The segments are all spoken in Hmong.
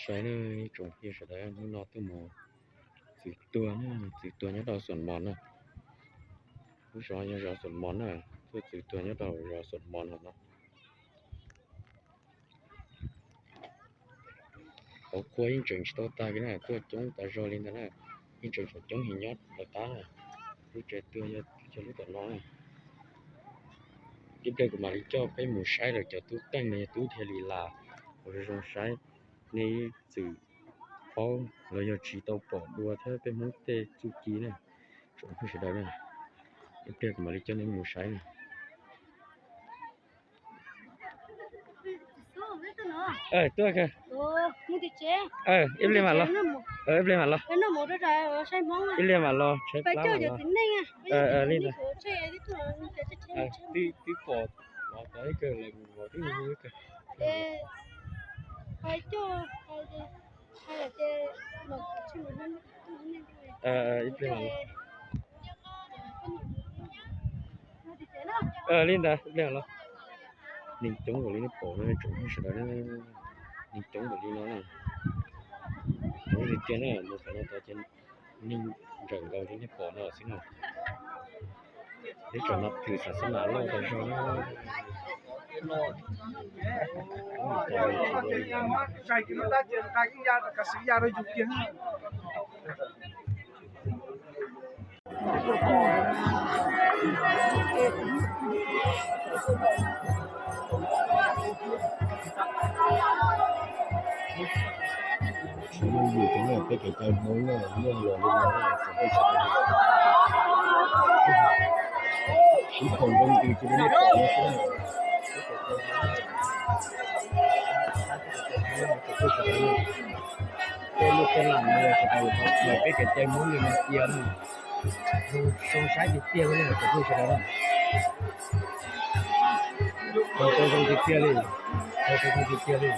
Saib na, ib tsoom phooj ywg sawv daws, hnub no tuaj mus txwv tuag na, txwv tuag nyob rau Xuam Mos na. Lub zos yog zos Xuam Mos na, tuaj txwv tuag nyob rau zos Xuam Mos no no. Hauv qhua yeej tseem tsis tau tag kiag na, tuaj coob tas zog li ntag na, yeej tseem coob heev nyob lawv qab na. Lub tsev tuag yog lub tom no na. Ib pliag kuv mam li coj peb mus saib lawv cov tub qeej no yog tub dhia li las uas zoo zoo saib. Nej ib txwm paub los yog tsis tau pom dua thiab peb Hmoob tej txuj ci na, tsoom phooj ywg sawv daws na. Ib pliag kuv mam li coj nej mus saib na. Tuaj, ib pliag mam los, ib pliag mam los, ib pliag mam los tsheb plab mam los. Li ntawd. Twb pom, twb pom, ib pliag mam los. Li ntawd, ib pliag mam los. Neeg coob npaum li nej pom no, tsoom phooj ywg sawv daws, neeg coob npaum li no. Coob tiag tiag na, mus qhov no tod ces neeg nrawm nkaus li nej pom no xwb na. Peb tsoom no thwm xas xas nas loj tas zog na. Tsis yooj yim rau nej peb kev cai Hmoob na, muaj hluas li no na, txawm peb tsis sib koom zoo ntws cia li nej pom no xwb na. Tej lub tej lam no yog sawv daws tau khaws peb kev cai Hmoob li no cia na. Zoo saib tiag tiag li na, tsoom phooj ywg sawv daws na. Khaws tau zoo tiag tiag li, khaws tau zoo tiag tiag li.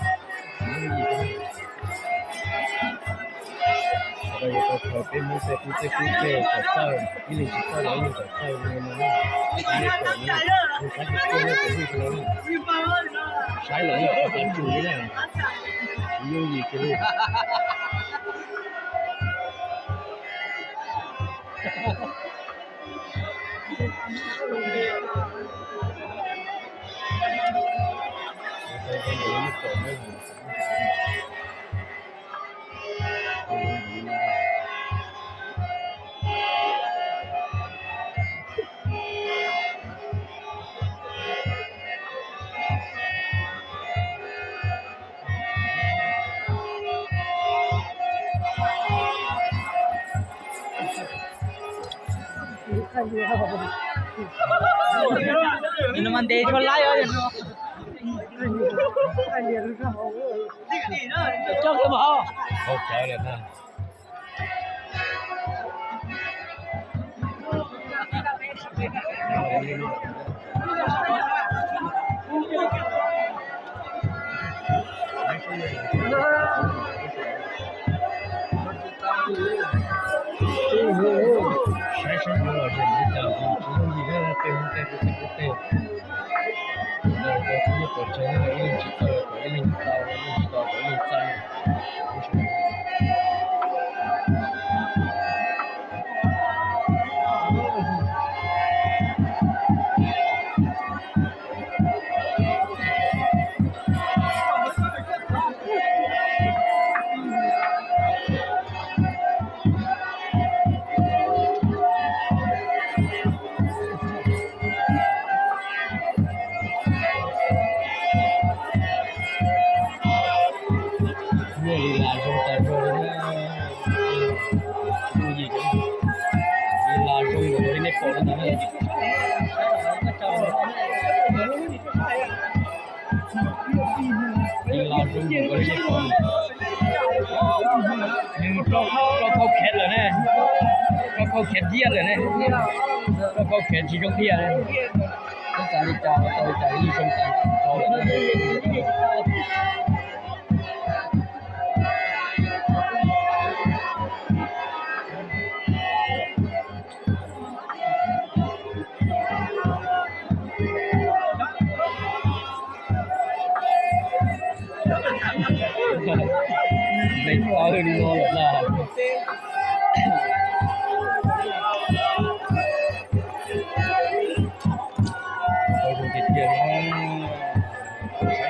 Sawv daws yuav tau khaws peb Hmoob tej tub tej kub tej kom txawj, ib leeg tsis txawj los ib leeg kom txawj li no na. Nej pom no, zoo saib tiag tiag li, tsoom phooj ywg sawv daws na. Saib los yeej tsis tas tsum li na, tsis yooj yim kiag li. Nws mas ntev tshua laib os. Coj kiag mus hauv. Saib sab yuav los tsis tau, tsis yooj yim tej hu tej hu tej hu tej. Ntawd tau txhua lub qhov chaw, ib leeg tsis txawj kom ib leeg tau, ib leeg tsis tau kom ib leeg txawj. Muaj li las zoo tas zog li na. Muaj li, li las zoo nkaus li nej pom no ntag. Li las zoo nkaus li nej pom. Nws rau khau khev lawm ne, rau khau khev diaj lawm ne, rau khau khev tsis zoo diaj ne. Ua cas li cas tau li cas li zoo tas rau lawm. Li no lawm na. Zoo tiag tiag na.